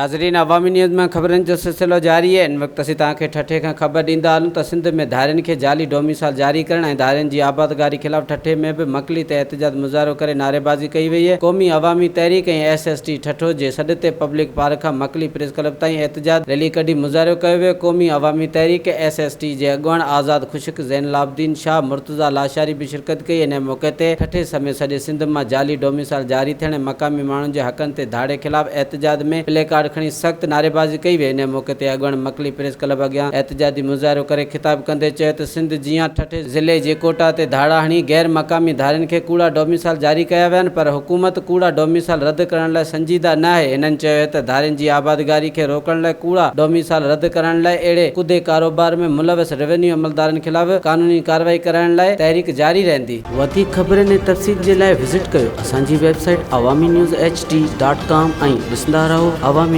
ناظرين عوامي نيوز مان خبرن جو سلسلو جاري آهي ان وقت اسين توهان کي ٺٽي کان خبر ڏيندا هلون ته سنڌ ۾ ڌارين کي جعلي ڊوميسائل جاري ڪرڻ ۽ ڌارين جي آبادگاري خلاف ٺٽي ۾ به مڪلي تي احتجاج مظاهرو ڪري نعريبازي ڪئي وئي آهي قومي عوامي تحريڪ ۽ ايس ايس ٽي ٺٽو جي سڏ تي پبلڪ پارڪ کان مڪلي پريس ڪلب تائين احتجاج ريلي ڪڍي مظاهرو ڪيو ويو قومي عوامي تحريڪ ايس ايس ٽي جي اڳواڻ آزاد خشڪ زين العابدين شاهه مرتضيٰ لاشاري به شرڪت ڪئي انهي موقعي تي ٺٽي سميت سڄي سنڌ مان جعلي ڊوميسائل جاري ٿيڻ ۽ مقامي ماڻهن جي حقن تي ڌاڙي خلاف احتجاج ۾ پلي ڪارڊ کڻي سخت نعريبازي ڪئي وئي. انهي موقعي تي اڳواڻ مڪلي پريس ڪلب اڳيان احتجاجي مظاهرو ڪري خطاب ڪندي چيو ته سنڌ جيان ٺٽي ضلعي جي ڪوٽا تي ڌاڙا هڻي غير مقامي ڌارين کي ڪوڙا ڊوميسائل جاري ڪيا ويا آهن پر حڪومت ڪوڙا ڊوميسائل رد ڪرڻ لاء سنجيده نه آهي. هنن چيو ته ڌارين جي آبادگاري کي روڪڻ لاء ڪوڙا ڊوميسائل رد ڪرڻ لاء اهڙي ڪڌي ڪاروبار ۾ ملوث روينيو عملدارن خلاف قانوني ڪارروائي ڪرائڻ لاء تحريڪ جاري رهندي. وڌيڪ خبرن ۽ تفصيل جي لاء وزٽ ڪيو اسان جي website Awami news H D dot com ۽ ڏسندا رهو عوامي.